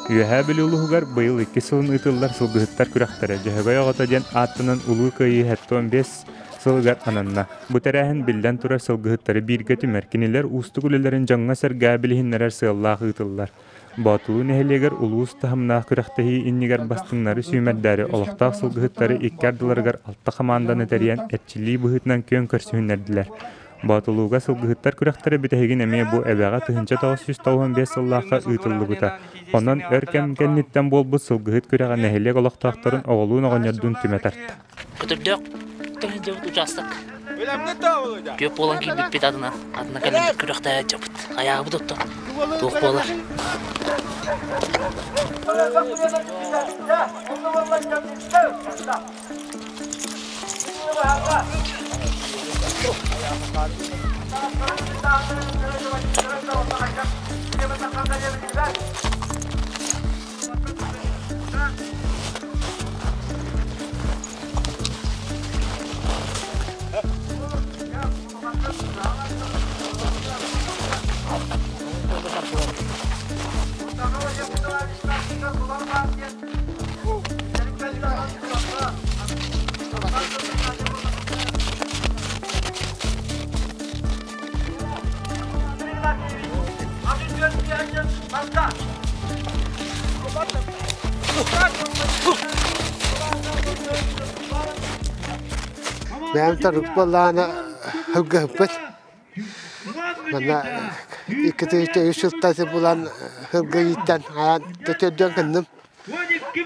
Үөһээ Бүлүү улууһугар быйыл иккис сылын ыытыллар сылгыһыттар күрэхтэрэ Дьөһөгөй оҕото диэн ааттанан Улуу Кыайыы 75 сылыгар ананна. Бу тэрээһин биллэн турар сылгыһыттары бииргэ түмэр, кинилэр уустук үлэлэрин дьоҥҥо-сэргэҕэ билиһиннэрэр сыаллаах ыытыллар. Боотулуу нэһилиэгэр улуус таһымнаах күрэхтэһии иннигэр бастыҥнары сүүмэрдээри олохтоох сылгыһыттары икки ардыларыгар алта хамаанданы тэрийэн эрчиллии быһыытынан күөн көрсүһүннэрдилэр. Боотулууга сылгыһыттар күрэхтэрэ бүтэһигин эмиэ бу эбэҕэ 1995 сыллаахха ыытыллыбыта. Онон өр кэм кэнниттэн буолбут сылгыһыт күрэҕэ нэһилиэк олохтоохторун оҕолуун-оҕонньордуун түмэ тарта. Көтөрдөөх дьабыт учаастак. Күөп буолан киирбиппит атынан, атына кэлэн күрэхтэһэ дьабыт. Хайаабыт оттон туох буолар? Бэйэм торук буоллаҕына сылгыһыппыт. Манна икки тыһыынча үс сылтан булан сылгы ииттэн аан төтөрдөн кынным.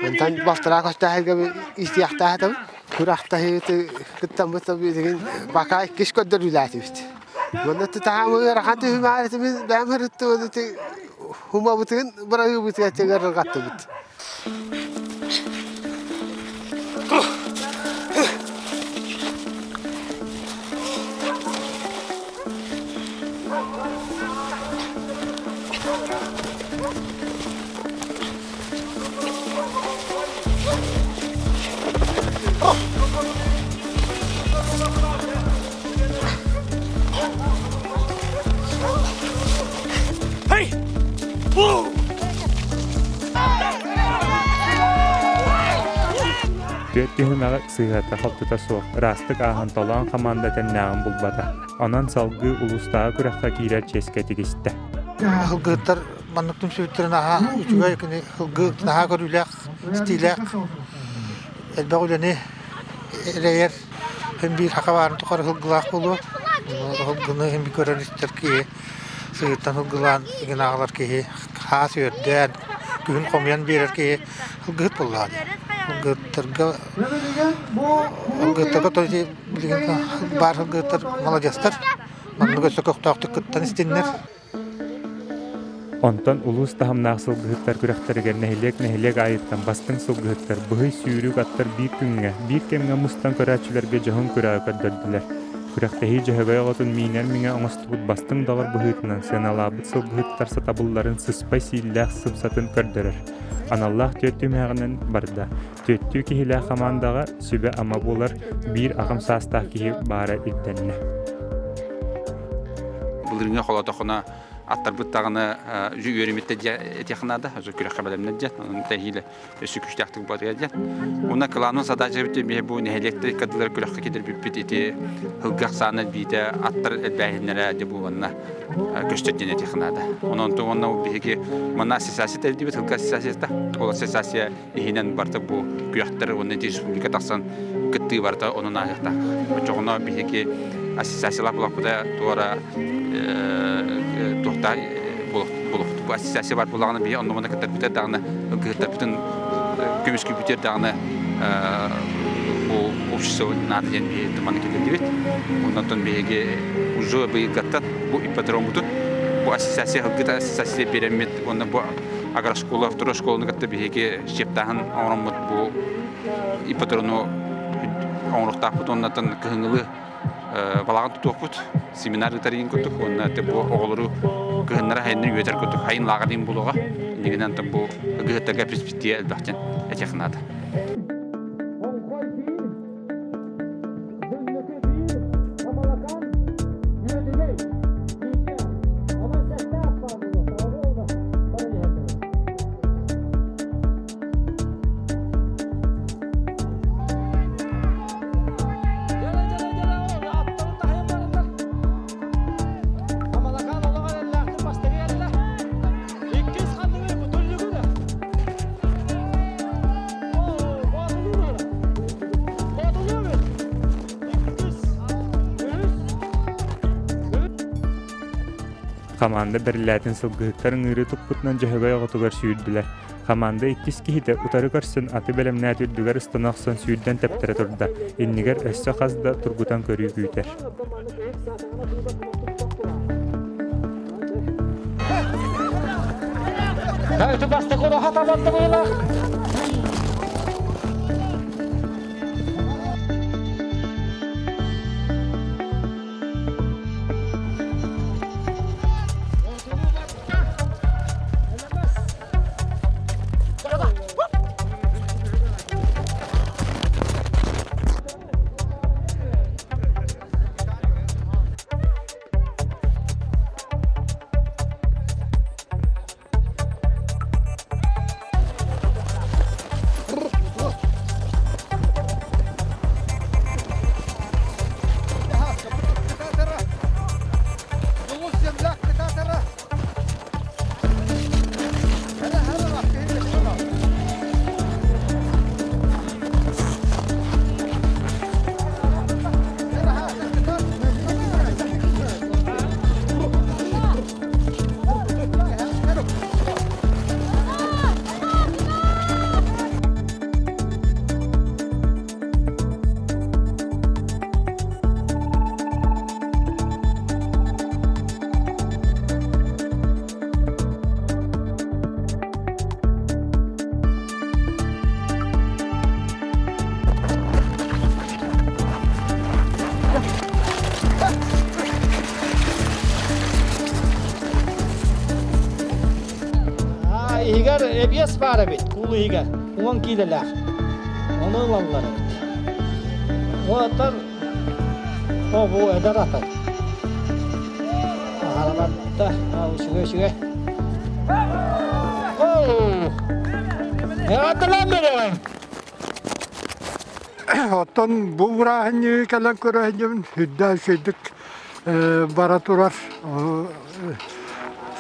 Онтон балтараа көстөөһүгэ иитиэхтээх Күрэхтэһиити кыттаммыт билигин бака иккис көрдөрүүлээтибит. Манна тутаһаамы ыарахан түһүмээр этибит бэйэм ырыттыбыт хумабытын бырайыыбытыгар тыгырыргаттыбыт. Түөрт түһүмэҕи сыыһата-халтыта суох, ыраастык ааһан толоон хамаанда тэннээҕин булбата. Онон салгыы улуустааҕы күрэххэ киирэр чиэскэ тигистэ. Сылгыһыттар маннык түмсүбүттэрин аһа үчүгэй кини сылгы наһаа көрүүлээх, истиилээх, элбэх үлэни эрэйэр һин биир саха баарын тухары сылгылаах буолуо. Сылгыны һин биир көрөр истэр киһи сыһыттан сылгылаан игин аҕалар киһи хаас үөрдээн, күһүн хомуйан биэрэр киһи сылгыһыт буоллаҕа дии. Сылгыһыттарга сылгыһыттарга то билигин баар сылгыһыттар маладьыастар. Маннык өссө көхтөөхтүк кыттан истиннэр. Онтон улуус таһымнаах сылгыһыттар күрэхтэригэр нэһилиэк-нэһилиэк аайыттан бастыҥ сылгыһыттар, быһый сүүрүк аттар биир күҥҥэ, биир кэмҥэ мустан көрөөччүлэргэ дьоһун күрэҕи көрдөрдүлэр. Күрэхтэһии Дьөһөгөй оҕотун миинэр миҥэ оҥостубут бастыҥ доҕор быһыытынан сыаналаабыт сылгыһыттар сатабылларын сыспай сииллээх сымсатын көрдөрөр. Аналлаах түөрт түмэҕинэн барда. Түөртүү киһилээх хамаандаҕа сүбэ-ама буолар биир аҕам саастаах киһи баара ирдэннэ. Былырыыҥҥы холоотоххуна аттарбыт даҕаны үөрэммиттэ этиэххэ наада, күрэххэ бэлэмнэр диэн, онон тэһиилэ өссө күүстээхтик барыа диэн. Уонна кылаанын задача бит бу нэһилиэктэр иккардылар күрэххэ кидирбиппит ити сылгы ахсаана биитэ аттар элбээһиннэрэ дьэ бу уонна көстөр диэн этиэххэ наада. Онон уонна биһиги манна ассоциация тэрдибит сылгы ассоциацията. Ол ассоциация иһинэн барыта бу күрэхтэр уонна ити республика тахсан кыттыы барыта онон ааһыахтаах. Оччоҕуна биһиги ассоциациялаах булахпыта туора туохтаа булуохпут. Бу ассоциация бар булаҕына биһи онно-манна кыттарбытар даҕаны кыттарбытын көмүскүүбүтүгэр даҕаны бу общество наада диэн биһи манна киллэрдибит. Оннотон биһиги уже быйылгаттан бу ипподроммутун бу ассоциация сылгыта ассоциация биэрэммит уонна бу агрошкола второй школаны кытта биһиги щептааһын оҥороммут бу ипподрону оҥоруохтаахпыт уоннаттан кыһыҥҥылыы балаҕан тутуохпут семинар ыытар иин курдук уонна бу оҕолору кыһыннара хайыннар үөтэр курдук хайын лааҕыр иин буолуоҕа иннигинэн бу ыгыһыттарга перспектива элбэхтэн этиэх наада. Хамаанда бэриллээтин сылгыһыттар ыҥыыры туппутунан Дьөһөгөй оҕотугар сүүрдүлэр. Хамаанда иккис киһитэ утары көрсөн аты бэлэмнээт үрдүгэр ыстана охсон сүүрдэн тэптэрэ турда. Иннигэр өссө хас да тургутан көрүү күүтэр. Иһигэр эбиэс баар эбит, куул иһигэр, уон киилэлээх. Ону ылаллар эбит. Оттон о бу эдэр ата. Аһарабатта, үчүгэй үчүгэй. Оттон бу бырааһынньыгы кэлэн көрөһүнньүбүн үрдээх үчүгэйдик бара турар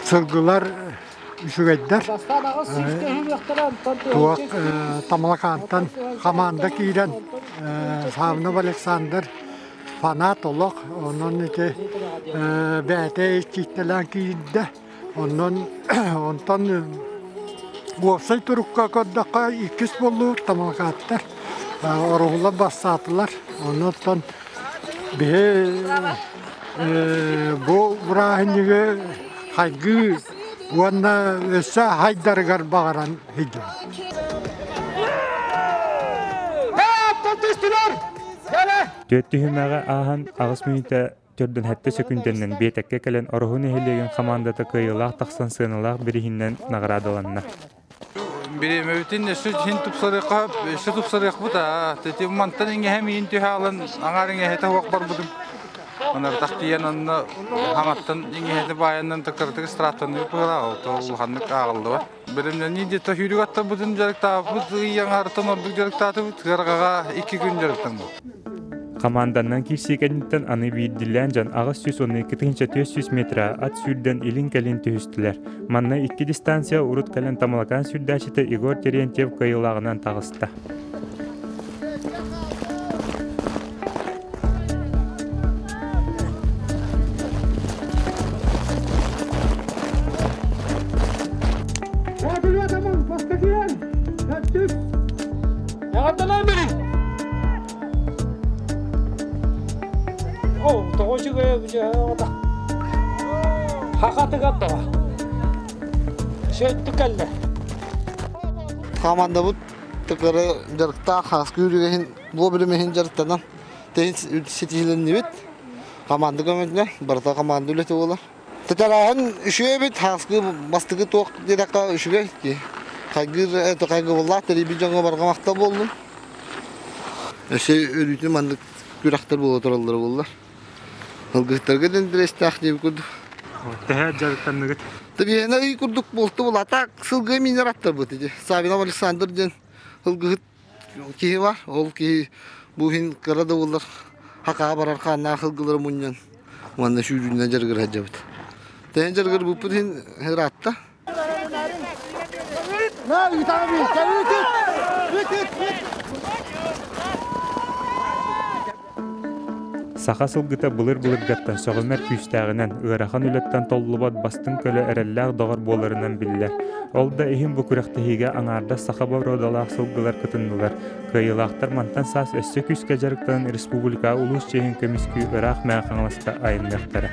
сылгылар үчүгэйдэр. Туох Тамалакаантан хамаанда киирэн Савнов Александр фанат олох, онон ити бэйэтэ иччиттэлээн киирдэ. Онон онтон уопсай турукка көрдөххө иккис буоллубут Тамалакааттар ороһулар бассаатылар. Онон биһи бу бырааһынньыгы хайгыы уонна өссө хайдарыгар баҕаран сылдьабыт. Түөрт түһүмэҕи ааһан аҕыс мүнүүтэ төрдүн сэттэ сөкүүндэнэн биэтэккэ кэлэн Ороһу нэһилиэгин хамаандата кыайыылаах тахсан сыаналаах бирииһинэн наҕараадаланна. Бириэмэбитин өссө иһин тупсарыахха, өссө тупсарыахпыт аа. Тэти мантан иҥэһэм иин түһэ алан аҥаар иҥэһэтэ уох барбытым. Онор тиийэн онно хаҥаттан иҥэһэтэ баайаннан тыккырытык страттаныы быһалаах, ол улаханнык ааҕыллыбат. Бэлэмнэнии дьэ түүрүк аттарбытын дьарыктаабыт ый аҥаарыттан ордук дьарыктаатыбыт, ыарҕаҕа икки күн дьарыктаммыт. Хамаанданнан киирсии кэнниттэн аны биирдиилээн дьон 812 400 метра ат сүүрдэн илин-кэлин түһүстүлэр. Манна икки дистанция урут кэлэн Тамалакаан сүүрдээччитэ Егор Терентьев кыайыылааҕынан таҕыста. Хамаандабыт тыкары дьарыктаах хааскы үүрүгэһин буо билимиһин дьарыктанан тэһин ситиһилиннибит. Хамаанда көмөтүнэн барыта хамаанда үлэтэ буолар. Тэтэрээһин үчүгэй эбит, хааскы бастакы туох диэтэххэ үчүгэй дии. Хайгыыр хайгыбыллаах тэрийбит дьоҥҥо барҕа махтал буоллун. Өссө өрүүтүн маннык күрэхтэр буола тураллара буоллар. Ылгыһыттарга да интэриэстээх диэбит курдук. Төһө дьарыктанныгыт? Тэбиэнэ ый курдук буолту булата сылгы минер аттарбыт ити. Савинов Александр диэн ылгыһыт киһи бар. Ол киһи бу иһин кыра да буоллар хакаа барар хааннаах ылгылары мунньан уонна сүүрүүнэн дьарыгыр сылдьабыт. Тэһин дьарыгыр буппут иһин ыраатта. Саха сылгыта былыр-былыргаттан сөҕүмэр күүстээҕинэн, ыарахан үлэттэн толлубат бастыҥ көлө эрэллээх доҕор буоларынан биллэр. Ол да иһин бу күрэхтэһиигэ аҥаардас саха боруодалаах сылгылар кытыннылар. Кыайыылаахтар мантан саас өссө күүскэ дьарыктанан республика улуус чиэһин көмүскүү ыраах Мэҥэ Хаҥаласка айанныахтара.